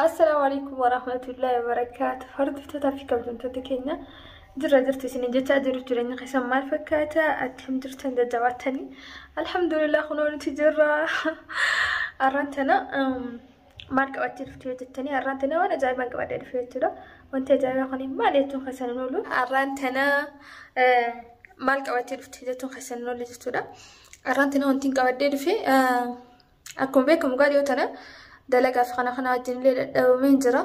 Assalaamu alaikum warahmatullahi wabarakaatu. Hordoftoota fi kabajamtoota keenya jirra jirtu isin jechaa jiru jireenya keessan maal fakkaata? Akkam jirtan jajjabaattanii? Alhamdulillah kunoo nuti jirra. Arraan tana maal qabattee dhufte yoo jettanii arraan tana waan ajaa'ibaan qabadhee dhufe jechuudha. Wanti ajaa'ibaa kun maal jechuun keessan hin oolu. Arraan tana maal qabattee dhufte jechuun keessan hin oolu jechuudha. Arraan tana wanti hin qabadhee dhufe akkuma beekamu gaa dhiyoo tana dalagaaf kana kana wajjin illee dadhabameen jira.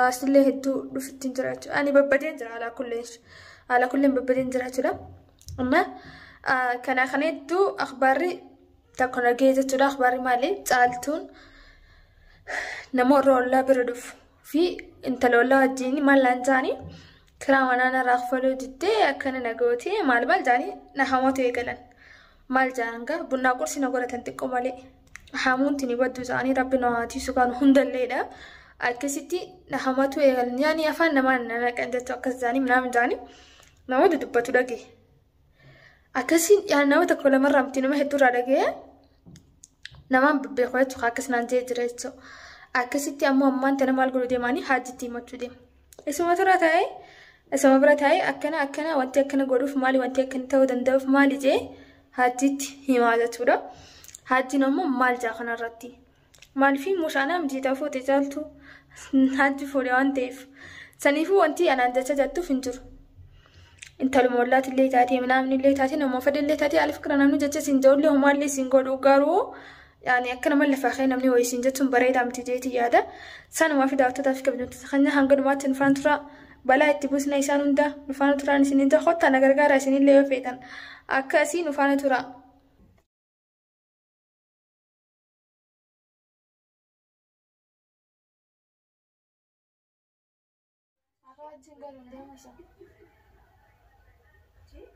Asillee hedduu dhufutti hin jira jechuudha. Ani babbadeen jira alaa kulleen alaa kulleen babbadeen jira jechuudha. Amma kana kana hedduu akhbaarri tokko nagee jechuudha. Akhbaarri maali? Caaltuun nama warra ollaa bira dhufu fi intala ollaa wajjin maal naan jaanii kiraa manaa narraa kaffaluu diddee akkana na gootee maal maal jaanii na hamatu eegalan. Maal jaan gaa bunnaa qursi na godhatan xiqqoo malee. Hamuun tini baddu isaanii rabbi na haa tiisu kan hundalleedha. Akkasitti na hamatu eegalan yaani afaan namaa na naqan jechuu akkas jaanii minaamin jaanii namoota dubbatu dhagee. Akkasiin yaa nama tokko lamarraa miti nama hedduurraa dhagee namaan bebbeeku jechuudha akkas naan jee jira jechuudha. Akkasitti ammoo ammaan tana maal godhu deemaanii haajjitti himachuu deema. Isuma bira taa'ee isuma bira taa'ee akkana akkana wanti akkana godhuuf maali wanti akkana ta'uu danda'uuf maali jee haajjitti himaa jechuudha. Haajjiin ammoo maal jaa kanarratti? Maaliif mushaanaa miti ta'uu fuute caaltu haajji fuudhe waan ta'eef. Saniifuu wanti anaan jecha jettuuf hin jiru. Intaluma ollaatillee taatee minaamnillee taatee nama fedhallee taatee alif kira namni jecha siin jedhullee homaallee siin godhu garuu yaani akka nama lafaa ka'ee namni wayii siin jechuun bareedaa miti jeetii yaada. Sanumaa fi daawwattootaa fi kabajamtoota keenya hanga dhumaatti nu faana turaa. Balaa itti buusna isaan hunda nu faana turaan isiniin ta'a kottaa na gargaara isinillee yoo feetan akkasii nu faana turaa.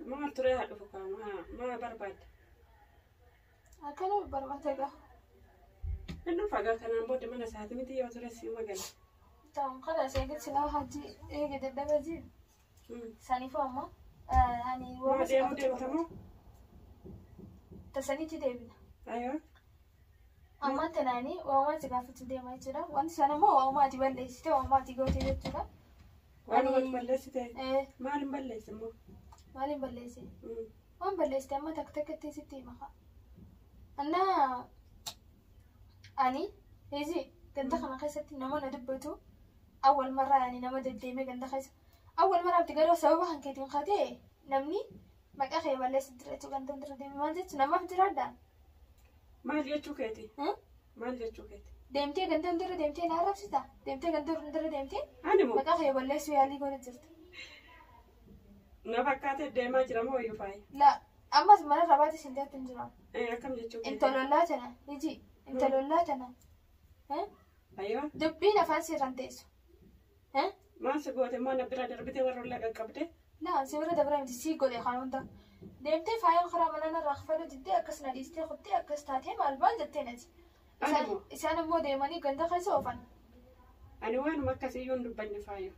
Maal ture haa dhufu kaa maa maa barbaadde? Akkana barbaada egaa. Inni fagaa kanaan booda mana isaati miti yoo ture siima gala. Ta'uun kana eegee silaa hajji eege dadhabee jiru. Saniifuu ammoo ani Maa deemuu deemtamoo? Tasaniitti deebina. Ayoo. Ammaan tanaanii waamaa si gaafachuu deemaa jechuudha. Wanti sana immoo waamaa ati balleessite waamaa ati goote jechuudha. Waan wal balleessite? Maal hin balleesse immoo? Maal hin balleesse? Waan balleessite amma takka takkatti sitti hima kaa. Annaa ani hizi ganda kana keessatti nama na dubbatu awwal marraa ani nama deddeemee ganda keessa awwal marraa abdi garuu sababa kan keetiin katee namni maqaa kee balleessi jira jechuudha ganda hundarra deeme maal jechuun namaaf jiraadha. Maal jechuu keeti? Maal jechuu keeti? Deemtee ganda hundarra deemtee na arrabsita? Deemtee ganda hundarra deemtee Ani moo? maqaa kee balleessuu yaalii godha jirta. Na fakkaatee deemaa jira moo wayyuu faaya? La ammas mana rabaati sin jaatti hin jiru. Akkam jechuu keeti? Intalollaa tana iji intalollaa tana. Ayyoo. Dubbiin afaan sirraan teessu. Maal si goote immoo na bira darbitee warra ollaa qaqqabde? La si bira dabra miti si godhe kan hunda. Deemtee faayaan karaa mana narraa kafaluu diddee akkas na dhiistee kuttee akkas taatee maal maal jettee nati. Ani moo? Isaan immoo deemanii ganda keessa oofan. Ani waanuma akkasiiyyuu hin dubbanne faayo.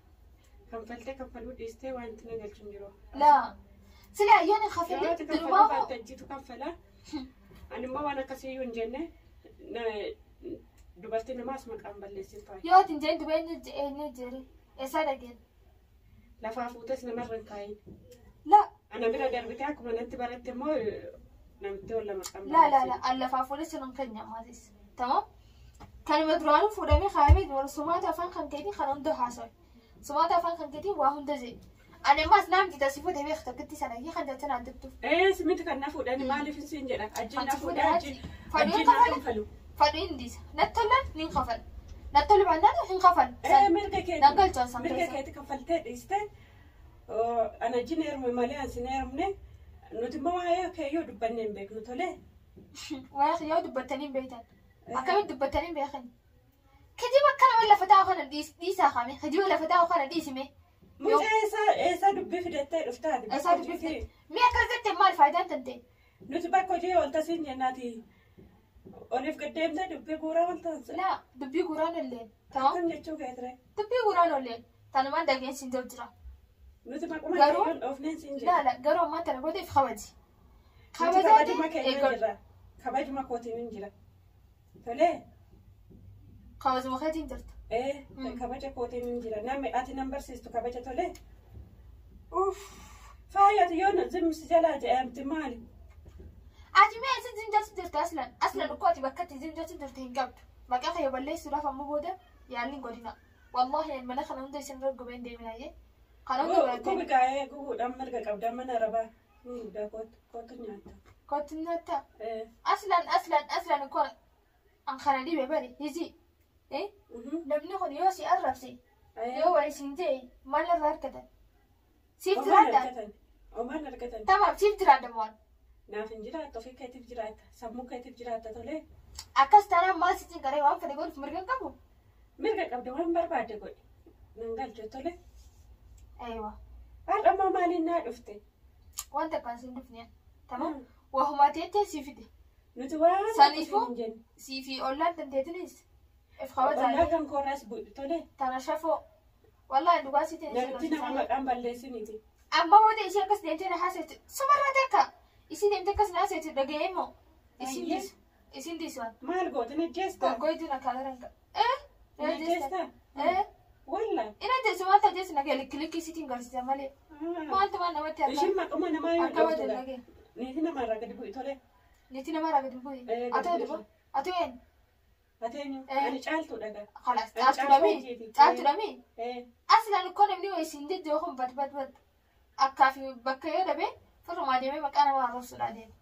Kanfaltee kanfaluu dhiistee wanti na galchu hin jiru. La sila ayyoon hin Yoo ati kafalli kanfaluu durumaa baatte ajjiitu kanfala. Ani immoo waan akkasiiyyuu hin jenne dubartii namaas maqaan balleessin faayo. Yoo ati hin jeen duba eenyu eenyu jere eessaa dhageen. Lafaa fuutes namarra hin kaayin. La Ana bira darbitee akkuma natti baratte immoo namitti olla maqaan la la la an lafaa fuudhee sun hin keenya ammatis. Tamam. Kanuma duraanuu fuudhamee kaayamee jiru sumaata afaan kan keetiin kan hunda haasawe. Sumaata afaan kan keetiin waa hunda jee. Ani ammas naam jita si fuudhee beekta gitti sana kee kan jecha naan jettuuf. Ees miti kan na fuudhani maaliif siin jedha ajjiin na Kan si fuudhee fuudhee ajjiin fadhiin ajjiin na kafala. kanfalu. Fadhiin dhiisa. Natti tolaan ni kafala. Natti tolu baannaan hin kafal. Mirga keeti. Nan galchaa san Mirga keessa. keeti kaffaltee dhiiste. Ana ajjiin heerume malee ani sin heerumne. Nuti immoo waa'ee keeyyoo dubbannee hin beeknu tolee. Waa'ee kiyyoo dubbattanii hin beektan. Akkamitti dubbattanii hin beekan? Kijiba akkana waan lafa taa'u kana dhiisaa kaame. Kijiba lafa taa'u kana dhiisime. Mucaa eessaa eessaa dubbii fidattee dhuftaati? Eessaa dubbii fidatte? Mee akkas jette maal faayidaan tante? Nuti bakka hojii oolta siin jennaati. Oliif gad deemtee dubbii guuraa oolta. Laa dubbii guuraan olleen. Tamam? Akkam jechuu keetire? Dubbii guuraan olleen. Tanumaan dhageen siin jiru jira. Nuti maquma Garuu keeyyoon dhoofneen siin jedha. laa laa garuu ammaan tana gooteef kabaji. Nuti Kabajaa kabajuma ta'e keenyaan eeggadhu. jirra. Kabajuma kootiin hin jira. Tolee. Kabajuma keetiin jirta. Ee, kabaja kootiin hin jira. Namni ati nan barsiistu kabaja tolee. Uff, faayati yoo zimsi jalaa jedhamti maali? Ati mee isin zimjatu jirta aslan? Aslan ukkoo ati bakka itti zimjatu jirte hin qabdu. Maqaa kee balleessuudhaaf ammoo booda yaalli hin godhina. Wallaahi mana kana hunda isin irra gubee hin deeminayyee. Kana hunda Gubi barattee gaa'ee gubuudhaan mirga qabda mana arabaa. Ni guddaa kootu nyaatta. kootu nyaatta. Ee, Aslan aslan aslan ukkoo an kana dhibe bari hiji. Namni kun yoo si arrabse yoo waa isin jee maal irraa argatan? Siif Omaan jiraadha. argatan. Omaan argatan. Tamaam siif jiraadha mo'an. Naaf hin jiraattu, ofii keetiif jiraatta. Sammuu keetiif jiraatta tolee. Akkas taanaan maal si cinqaree waan fedhe godhuuf mirga hin qabu? Mirga qabda waan barbaadde godhi. Nan galche tolee. Aywa. Har'a immoo maaliin naa dhufte? Waan takkaan siin dhufne. Tamam. Wahumaa teettee sii fide. Nuti waan Saniifuu? hin jenne. Sii fi ollaan tanteetinis. If Ollaa kabajaa. kan koorraas bu'u tolee. Tana shafoo. Wallaahi dhugaa sii ta'e Namitti nama maqaan balleessiniiti. Amma booda ishee akkas deemtee na haaseetu. Sumarraa takka. Ishii deemtee akkas na haaseetu dhaga'ee moo? Isiin Ayyee. dhiisu. Isiin dhiisu waan. Maal goote ni ajjeestaa? Goggoituu na kaameran qaba. Eh? Ni ajjeestaa? Eh? Walla. Ina jesu maal tajeessu na gale kilikii sitiin garsiisa malee. Maaltu maal namatti Ishiin akka maquma namaa yoo akka dhooftu wajjin dha. dhagee. Niitii namarraa gadi bu'i tolee. Niitii namarraa gadi bu'i. Eh, gadi Atoo bu'i. duba. Atoo een. Ati eenyu? Eh. Ani caaltuudha gaa. Khalas Ani caaltu dhamee. caaltuu Caaltu dhamee. Eh, Aslaan ukkoo namni waa isin jejjoo kun bad bad bad. Akkaa fi bakka yoo dhabe firrumaa deemee maqaa nama arrabsuudhaa deema.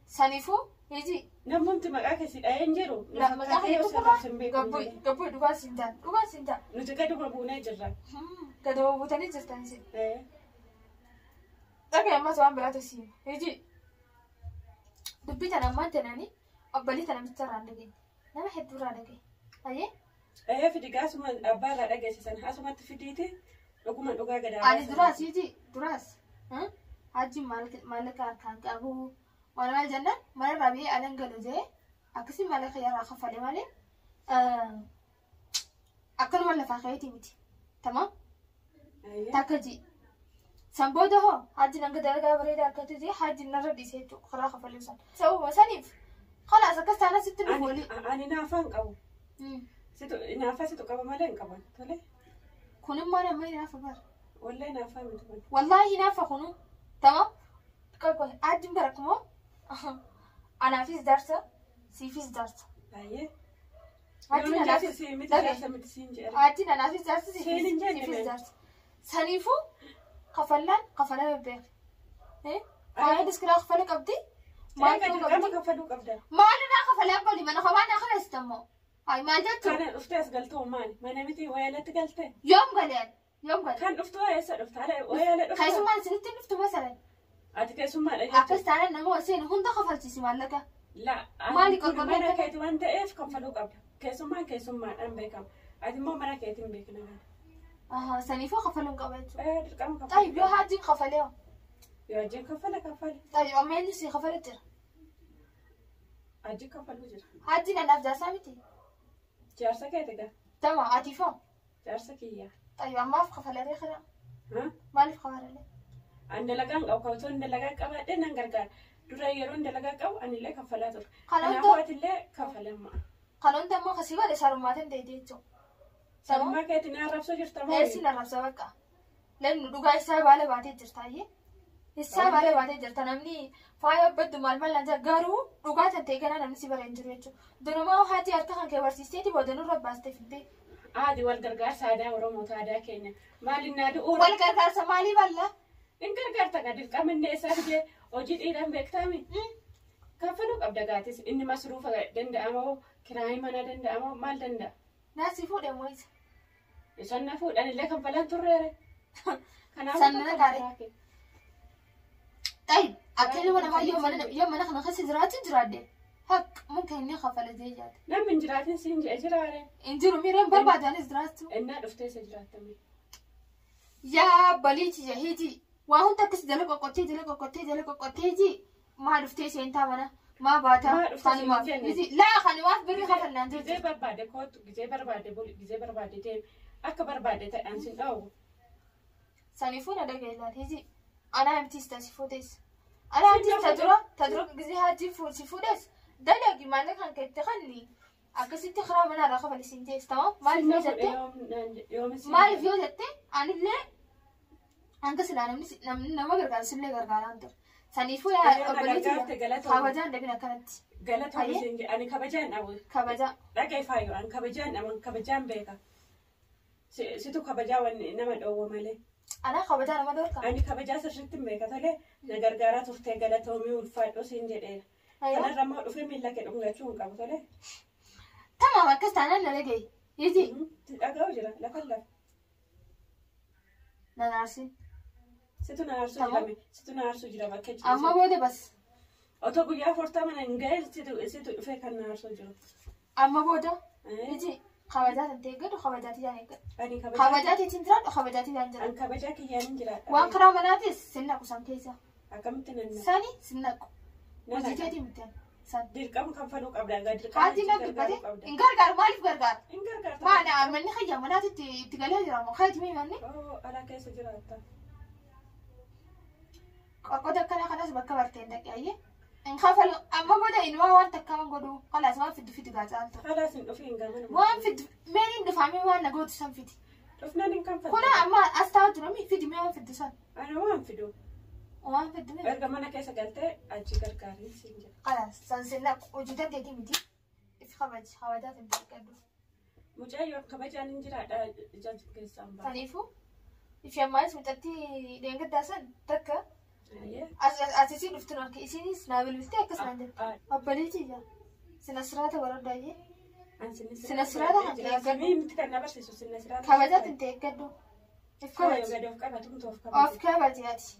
Saniifuu hiji namumti maqaa keessi dhahee hin jiru. Nu maqaa fakkaatee kee yoo tokkorraa sirraaf hin beeku hin gabbu'i jedhe. gabbu'i dhugaa siin ta'a dhugaa siin ta'a. Nuti gaduma buunee jirra. Gadi buutanii jirtan isin. Eh, Dhagee ammas waan biraatu siin hiji dubbii tana ammaan tananii obbolii tana micharraa hin dhageenye nama hedduurraa dhageenye. Hayyee eh, fidi gaasuma abbaarraa dhageessisan asumatti fidiiti dhuguma dhugaa gadaa. ani duraas hiji duraas hajji maallaqa harkaan qabu maal maal jennaan mana biyya alan galu jee akkasii maallaqa yarraa kafale malee akkanuma lafaa ka'eeti miti. Tamam takka ji. San booda hoo hajji nanga dalagaa bareedaa harkatu jee hajji narra dhiisee jechuudha karaa kafalee san. Sababuma saniif khalaas akkas taanaan sitti dhufu walii. Ani naafaa hin qabu. Naafaa situ qaba malee hin qaban. Tole. Kun immoo nama hinaafa bara. Wallee naafaa miti kun. Wallaahi hinaafa kunu. Tamam. Qoy qoy hajjiin bara kumoo anaafis darsa siifis darsa. Baay'ee. Hajjiin Yoo anaafis jaarsa miti dhagaye. jaarsa miti siin jedhe. Hajjiin anaafis darsa Seen hin jenne siifis mee? darsa. Saniifuu kafallaan kafalaa bebbeeke. Faayidis kiraa kafala qabdi. Maal Eega ta'uu dirqama qabdi? kaffaluu qabda. Maalirraa kafalee abboli mana kophaa naa kaleessita immoo. Hayi maal jechuun? Kana dhuftee as galtuu maali? Mana miti wayaalatti galte. Yoom galeen? Yoom galee? Kan dhuftu eessa dhufta? Ala wayaala dhufta. Keessummaan isinitti hin dhuftu masalan. Ati keessummaadha Akkas jechuudha. taanaan nama seen hunda kafalchiisi maallaqa. La, Maali ati kun qorqorroo mana akkana? keeti waan ta'eef kaffaluu qabda. Keessummaan keessummaadhaan beekama. Ati immoo mana keetiin beekna kana. Aha, saniifuu kafaluu hin qaba jechuudha. Eh, dirqama kaffaluu. Tayyib yoo hajjiin kafalee hoo? Yoo hajjiin kaffale kaffale. Tayyib amma eenyu sii kafale jira? Hajjiin kaffaluu jira. Hajjiin anaaf jaarsaa miti. Jaarsa keeti gaa. Tama atiif hoo? Jaarsa kiyyaa. Tayyib ammaaf kafalee kana? Ha? Maaliif kafalee? An dalagaan qabu kabatoon dalagaa qabaadhee nan gargaara. Dura yeroon dalagaa qabu anillee kaffalaa ture. Kana Kanaafuu atillee kaffalamaa. Kan hunda immoo kasii godhe sarummaatiin ta'e jechuudha. Tamam. Sarummaa keetiin arrabsoo jirta moo? Eessi na rabsa bakka. Lennu dhugaa isaa baala baatee jirta ayyee. Isaa baala baatee jirta namni faaya baddu maal maal naan garuu dhugaa tan ta'e kana namni si bara hin jiru jechuudha. Dunumaa haati harka kan kee barsiisteeti booda nurra baastee fiddee. Aadi wal gargaarsa aadaa Oromoota aadaa keenya. Maaliin naa du'uura? Wal gargaarsa maalii balla? In gargaarta gaa dirqama inni eessaa fidee hojii dhiiraan beektaami? Kaffaluu qabda gaatis inni masruufa danda'amoo kiraayii manaa danda'amoo maal danda'a? Naasii fuudhee moo isa? Isaan na fuudhan illee kanfalaan turreere. Kanaafuu Sanna kaffalaa gaarii. kee. Tayyib akka ilma namaa yoo mana kana keessa jiraatu jiraadde. Haq mumkin inni kafala jee yaada. Namni hin jiraatin siin jedhe jiraare. Hin jiru miireen barbaadanis jiraatu. Innaa dhuftee isa jiraattame. Yaa baliiti jahiiti waa hunda akkas jala qoqqottee jala qoqqottee jala qoqqottee ji maa dhuftee seentaa mana maa baataa Maa dhuftee kanumaaf siin jenne. miti laa kanumaaf birri kafalnaan jirti. Gizee barbaade kootu, gizee barbaade buli, gizee barbaade deemi. Akka barbaade ta'an sin dhoowwu. Saniifuu na dhagaye laal hiji anaa mitiis ta si fuudhes anaa mitiis ta dura gizee hajji si fuudhes dalagi maallaqa kan keetti kanni Akkasitti karaa manaa irraa kafali siin jees tamam. Maaliif yoo jette? Maaliif yoo jette anillee hanga silaa namni namni nama gargaaru sillee gargaaraan ture. Saniifuu yaa Yoo na obboleetti gargaarte galatoomi. kabajaan dhabin akkanatti. Galatoomi Ayyee. siin jedhe. Ani kabajaan dhabu. Kabajaa. Dhaga'i Faayyoo, ani kabajaan dhabu, ani kabajaan beeka. Situ kabajaa wanni nama dhoowwa malee. Anaa kabajaa nama dhorka. Ani kabajaa sirriitti hin beeka tolee na gargaaraa turtee galatoomii ulfaadhu siin jedheera. Ayyoo. Kanarra immoo dhufee miilla kee dhungachuu hin qabu tolee. Tamaam akkas taanaan na dhaga'i. Iji Si dhaga'u jira lafa lafa. nan aarsin. Situ na aarsuu Tamam. jira situ na aarsuu jira bakka Amma ciisu. booda bas. Otoo guyyaa 40 hin ga'in situ dhufee kan na aarsuu jiru. Amma booda iji kabajaa tan ta'e eeggadhu kabajaa tiyyaan eeggadhu. Ani kabajaa Kabajaa teetiin jiraadhu kabajaa tiyyaan ani jiraadhu. kabajaa kiyyaan hin jiraadha. Waan karaa manaatis sin naqu san keessa. Akkamitti nan naqa? Sani sin naqu. Nan Hojii naqa. teetii miti ani. San. Dirqama kanfaluu qabda egaa dirqama Haatii achi na gargaaruu dubbate qabda. hin gargaaru maaliif gargaara? Hin gargaarta. Maali manni kiyya manaatti itti galee jira moo kayti mii manni? Oo ala keessa jiraatta. Qoqqoda akkanaa kanas bakka barteen dhaqe ayyee. Hin kafalu amma booda inumaa waan takka waan godhu kalaas waan fiddu fidi gaa caaltu. Kalaas hin dhufiin gamanuma. Waan fiddu meen hin dhufaamee waan na gootu san fidi. Dhufnaan hin kanfaltu. Kuna amma as taa'u jira mi fidi mee waan fiddu san. Ani waan fidu. Waan fiddu mee. Erga mana keessa galtee achi gargaariin siin jedha. Kalaas san sin naqu hojii dandeetii miti. If kabaji kabajaa tan xiqqadhu. Mucayyoo kabajaan hin jiraadha ija keessaan ba'a. Kanaafuu ifi ammaanis mucattii dheengaddaa san takka Ayyee. as isii dhuftu harka isiinis naa bilbiltee akkas naan jette. Obboleetti ija. Sina siraata baradhu ayyee. Ani sinna Sina siraata kan ta'e eeggadhu. Mii miti kan na barsiisu sinna siraata. Kabajaa tan ta'e eeggadhu. If Kabaja. kabaji. Gadi of qabatumtu of Of kabaji. kabaji ati.